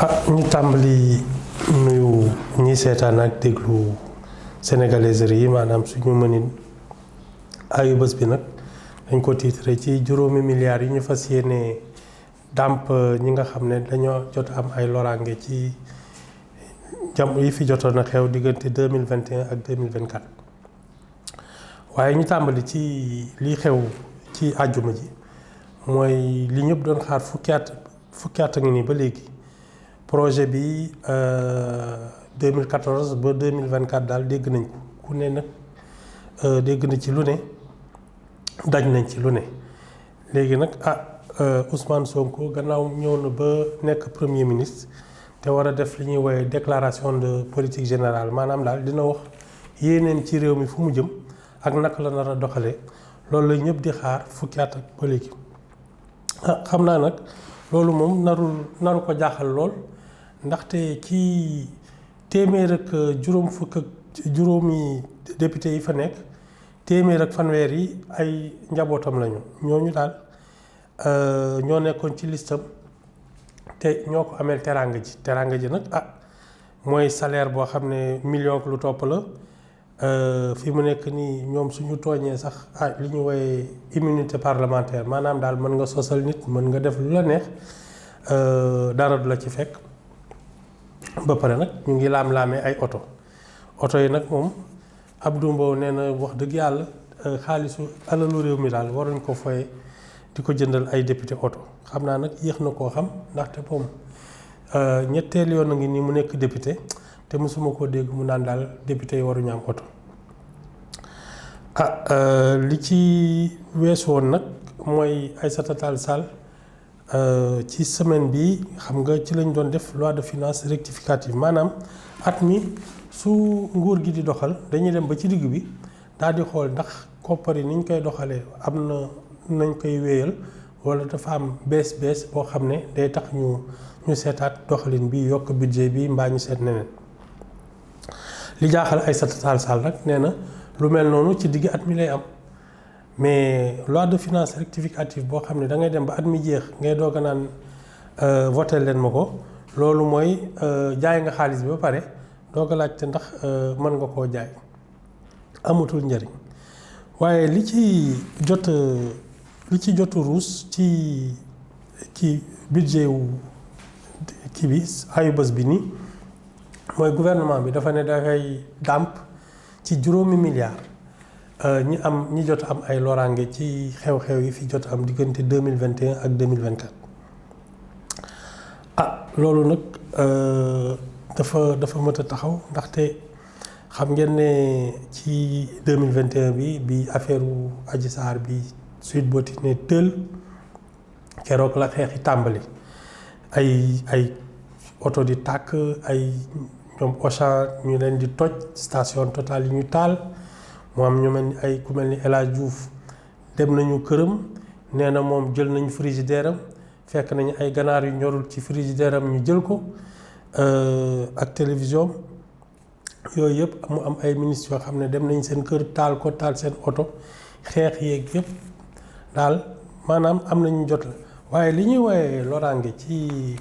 ñu tàmbali nuyu ñi seetaan ak déglu sénégalaiserie yi maanaam suñu mënin ayu bés bi nag dañ ko tiitre ci juróomi milliards yi ñu fas yéene dàmp ñi nga xam ne dañoo jot am ay loraange ci jam yi fi jotoon a xew diggante 2021 ak 2024 waaye ñu tàmbali ci li xew ci àjjuma ji mooy li ñëpp doon xaar fukki at a ngi nii ba léegi projet bi 2014 ba 2024 daal dégg nañ ko ku ne nag dégg na ci lu ne daj nañ ci lu ne léegi nag Ousmane Sonko gannaaw ñëw na ba nekk premier ministre te war a def li ñuy woowee déclaration de politique générale maanaam daal dina wax yéeneen ci réew mi fu mu jëm ak naka la nar a doxalee loolu la ñëpp di xaar fukki at ak ba léegi xam naa nag loolu moom naru ko jaaxal lool ndaxte ci téeméer ak juróomi député yi fa nekk téeméer ak fanweer yi ay njabootam lañu ñooñu daal ñoo nekkoon ci listam te ñoo ko ameel teraanga ji nag mooy salaire boo xam ne million lu topp la fi mu nekk nii ñoom suñu tooñee sax li ñu woowee immunité parlementaire maanaam daal mën nga sosal nit mën nga def lu la neex dara du la ci fekk ba pare nag ñu ngi laam-laamee ay oto yi nag moom Abdou Mbow nee na wax dëgg yàlla xaalisu alalu réew mi daal waruñ ko foye di ko jëndal ay député oto xam naa nag yéex na koo xam ndaxte moom ñetteel yoon a ngi nii mu nekk député te mosuma koo dégg mu naan daal député yi waruñu am oto li ci weesu woon nag mooy Aïssata Tall Sall ci semaine bi xam nga ci lañ doon def loi de finances rectificative maanaam at mi su nguur gi di doxal dañuy dem ba ci digg bi daal di xool ndax koppar yi ni ñu koy doxalee am na nañ koy wéyal wala dafa am bees boo xam ne day tax ñu seetaat doxalin bi yokk budget bi mbaa ñu seet neneen li jaaxal Aïssata Tall Sall nag nee na lu mel noonu ci digg at mi lay am mais loi de finances rectificative boo xam ne da ngay dem ba at mi jeex ngay doog a naan voté leen ma ko loolu mooy jaay nga xaalis bi ba pare doog a laajte ndax mën nga koo jaay amatul njëriñ waaye li ci jotu ruus ci budget wu kii bi ayubés bi nii mooy gouvernement bi dafa ne dafay dàmp ci juróomi milliards ñi jot am ay loraange ci xew-xew yi fi jot am diggante 2021 ak 2024 loolu nag dafa mët a taxaw ndaxte xam ngeen ne ci 2021 bi affaire Adji Sarr bi Sweet Beauté ne tël keroog la xeex yi tàmbali ay oto di tàkk ay ñoom Auchan ñu leen di toj station Total yi ñu taal mu am ñu mel ni ku mel ni El Hadj Diouf dem nañu këram nee na moom jël nañu frigidaire am fekk nañu ay ganaar yu ñorul ci frigidaire am ñu jël ko ak télévision yooyu yëpp mu am ay ministres yoo xam ne dem nañ seen kër taal seen oto xeex yeeg yëpp daal maanaam am nañu jot la waaye li ñuy woowee loraange ci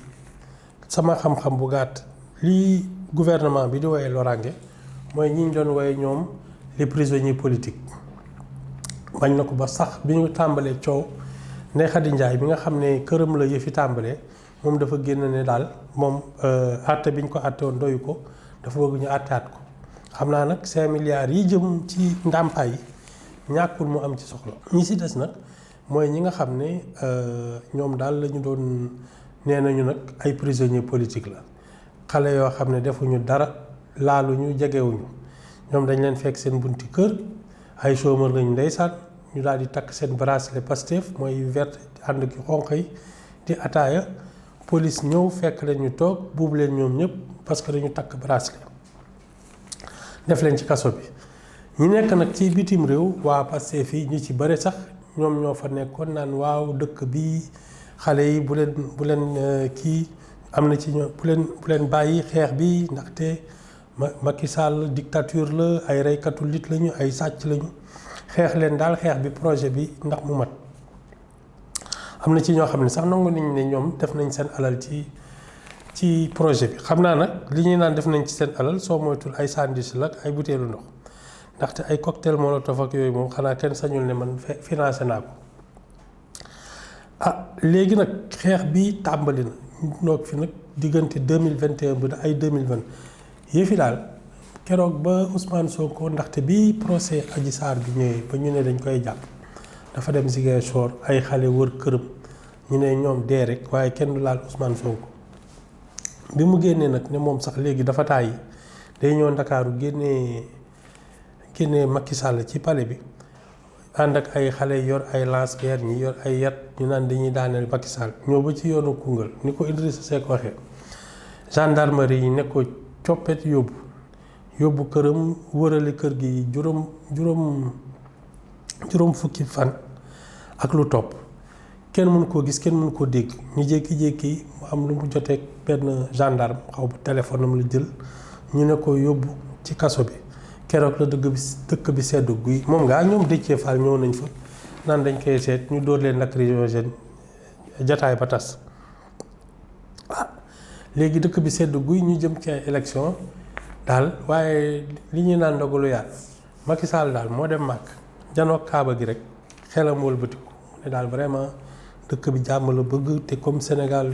sama xam-xam bu gàtt lii gouvernement bi di woowee loraange mooy ñi ñu doon woowee ñoom les prisonniers politiques bañ na ko ba sax bi ñu tàmbalee coow Ndeye Khady Ndiaye bi nga xam ne këram la yëfi tàmbalee moom dafa génn ne daal moom àtte bi ñu ko àtte woon doyu ko dafa bëgg ñu àtteaat ko xam naa nag 5 milliards yi jëm ci ndàmpaay yi ñàkkul mu am ci soxla ñi si des nag mooy ñi nga xam ne ñoom daal la ñu doon nee nañu nag ay prisonniers politiques la xale yoo xam ne defuñu dara laaluñu jegewuñu ñoom dañ leen fekk seen bunti kër ay chômeur lañu ndeysaan ñu daal di takk seen bracelet Pastef mooy vert ànd ki xonq yi di ataaya police ñëw fekk leen ñu toog buubu leen ñoom ñëpp parce que dañu takk bracelet def leen ci kaso bi ñi nekk nag ci bitim réew waa Pastef yi ñu ci bëri sax ñoom ñoo fa nekkoon naan waaw dëkk bi xale yi bu leen kii am na ci ñoom bu leen bàyyi xeex bi ndaxte Macky Sall dictature la ay reykatu lit lañu ay sàcc lañu xeex leen daal xeex bi projet bi ndax mu mat am na ci ñoo xam ne sax nangu nañ ne ñoom def nañ seen alal ci ci projet bi xam naa nag li ñuy naan def nañ ci seen alal soo moytul ay sandwich la ak ay butéelu ndox ndaxte ay cocktail molotov ak yooyu moom xanaa kenn sañul ne man financé naa ko léegi nag xeex bi tàmbali na ñu noog fi nag diggante 2021 ba ay 2020 yëfi daal keroog ba Ousmane Sonko ndaxte bi procès Adji Sarr bi ñëwee ba ñu ne dañ koy jàpp dafa dem Ziguinchor ay xale wër këram ñu ne ñoom dee rek waaye kenn du laal Ousmane Sonko bi mu génnee nag ne moom sax léegi dafa tàyyi day ñëw Ndakaaru génnee Macky Sall ci palais bi ànd ak ay xale yor ay lance-pierre ñi yor ay yat ñu naan dañuy daaneel Macky Sall ñëw ba ci yoonu Koungheul ni ko Idrissa Seck waxee gendarmerie yi ne ko coppet yóbbu këram wërale kër gi juróom fukki fan ak lu topp kenn mënu koo gis kenn mënu koo dégg ñu jékki-jékki mu am lu mu joteeg benn gendarme xaw bu téléphone am la jël ñu ne ko yóbbu ci kaso bi keroog la dëkk bi seddu guy moom ngaa ñoom Déthié Fall ñëw nañ fa naan dañ koy seet ñu dóor leen lacrymogène jataay ba tas léegi dëkk bi seddu guy ñu jëm ci ay élection daal waaye li ñuy naan ndogalu yàlla Macky Sall daal moo dem màkk janoog kaaba gi rek xelam wëlbatiku mu ne daal vraiment dëkk bi jàmm la bëgg te comme Sénégal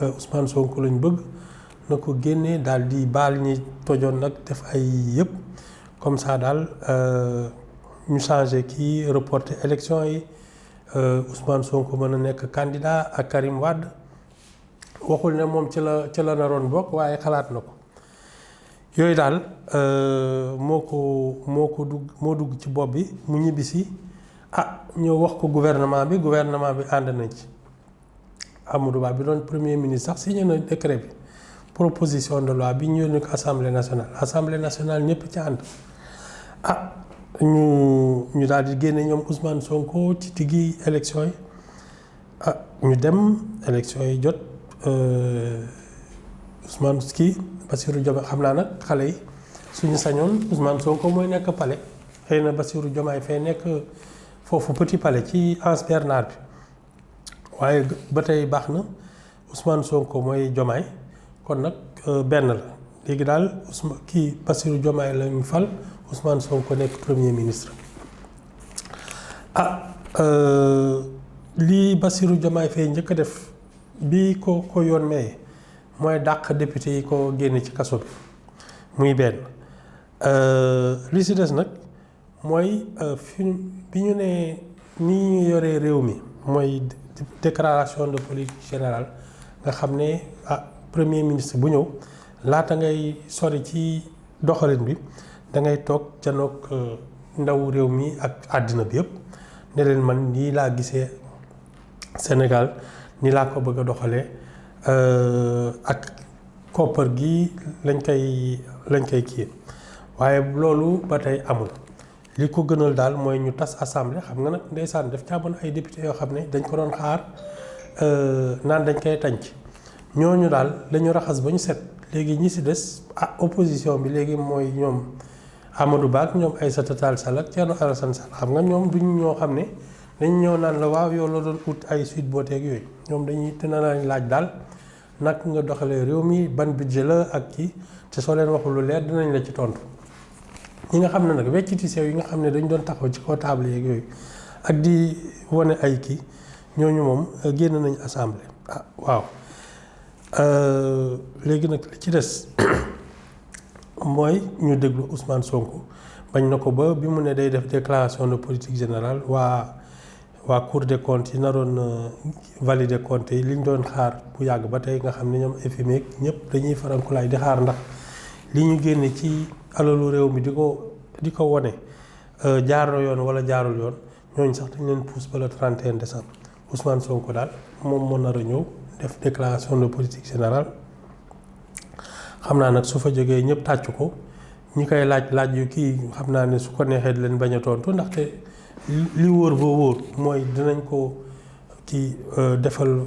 Ousmane Sonko lañ bëgg na ko génnee daal di baal ñi tojoon nag def ay yëpp comme ça daal ñu changé kii reporter élection yi Ousmane Sonko mën a nekk candidat ak Karim Wade waxul ne moom ci la naroon bokk waaye xalaat na ko yooyu daal moo dugg ci bopp bi mu ñibbisi ñëw wax ko gouvernement bi ànd nañ ci Amadou Ba bi doon premier ministre sax signé na décret bi proposition de loi bi ñu yónni ko assemblée nationale ñëpp ci ànd ñu daal di génne ñoom Ousmane Sonko ci diggi élection yi ñu dem élection yi jot Ousmane Bassirou Diomaye xam naa nag xale yi suñu sañoon Ousmane Sonko mooy nekk palais xëy na Bassirou Diomaye fay nekk foofu petit palais ci Anse Bernard bi waaye ba tey baax na Ousmane Sonko mooy Diomaye kon nag benn la léegi daal Bassirou Diomaye la ñu fal Ousmane Sonko nekk premier ministre lii Bassirou Diomaye fay njëkk a def bi ko yoon maye mooy dàq député yi ko génne ci kaso bi muy benn li si des nag mooy bi ñu ne ni ñu yoree réew mi mooy déclaration de politique générale nga xam ne premier ministre bu ñëw laata ngay sori ci doxalin bi da ngay toog janoog ndaw réew mi ak àddina bi yëpp ne leen man nii laa gisee Sénégal nii laa ko bëgg a doxalee ak koppar gi lañ koy kii waaye loolu ba tey amul li ko gënal daal mooy ñu tas assemblée xam nga nag ndeysaan def ci amoon ay député yoo xam ne dañ ko doon xaar naan dañ koy tànc ñooñu daal lañu raxas ba ñu set léegi ñi si des opposition bi léegi mooy ñoom Amadou Ba ak ñoom Aïssata Tall Sall ak Thierno Alassane Sall xam nga ñoom duñ ñoo xam ne dañ ñëw naan la waaw yow la doon ut ay suite booteeg yooyu ñoom dina lañ laaj daal nag nga doxalee réew mi ban budget la ak kii te soo leen waxul lu leer dinañ la ci tontu ñi nga xam ne nag wecciti sew yi nga xam ne dañ doon taxaw ci kaw table yeeg yooyu ak di wane ay kii ñooñu moom génn nañ assemblée waaw léegi nag li ci des mooy ñu déglu Ousmane Sonko bañ na ko ba bi mu ne day def déclaration de politique générale waa Cour des comptes yi naroon valider comptes yi li ñu doon xaar bu yàgg ba tey nga xam ne ñoom FMI ñëpp dañuy farankulaay di xaar ndax li ñu génne ci alalu réew mi di ko wone jaar na yoon wala jaarul yoon ñooñu sax dañ leen pousse ba le 31 décembre Ousmane Sonko daal moom moo nar a ñëw def déclaration de politique générale xam naa nag su fa jógee ñëpp tàcc ko ñi koy laaj yu kii xam naa ne su ko neexee di leen bañ a tontu ndaxte li wóor ba wóor mooy dinañ ko defal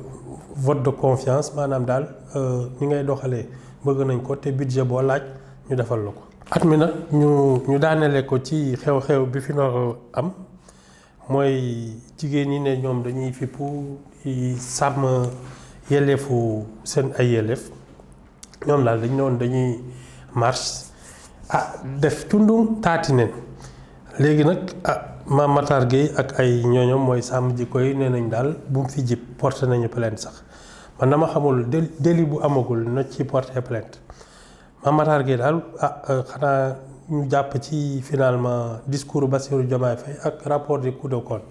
vote de confiance maanaam daal ni ngay doxalee bëgg nañ ko te budget boo laaj ñu defal la ko. at mi nag ñu daanele ko ci xew-xew bi fi noo am mooy jigéen ñi ne ñoom dañuy fippu sàmm yelleefu seen ay yelleef ñoom daal dañ ne woon dañuy marche def tundum taati neen léegi nag Mame Matar Gueye ak ay ñooñom mooy sàmm jikko yi nee nañ daal bu mu fi jib porté nañu plainte sax man dama xamul délit bu amagul na ci porté plainte Mame Matar Gueye daal xanaa ñu jàpp ci finalement discours Bassirou Diomaye Faye ak rapport des Cours des comptes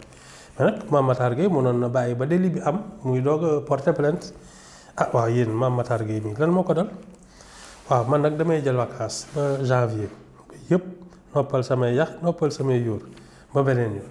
mais nag Mame Matar Gueye mënoon na bàyyi ba délit bi am muy doog a porté plainte waaw yéen Mame Matar Gueye mii lan moo ko dal waaw man nag damay jël vacances ba janvier yëpp noppal samay yax noppal samay yóor ba beneen yoon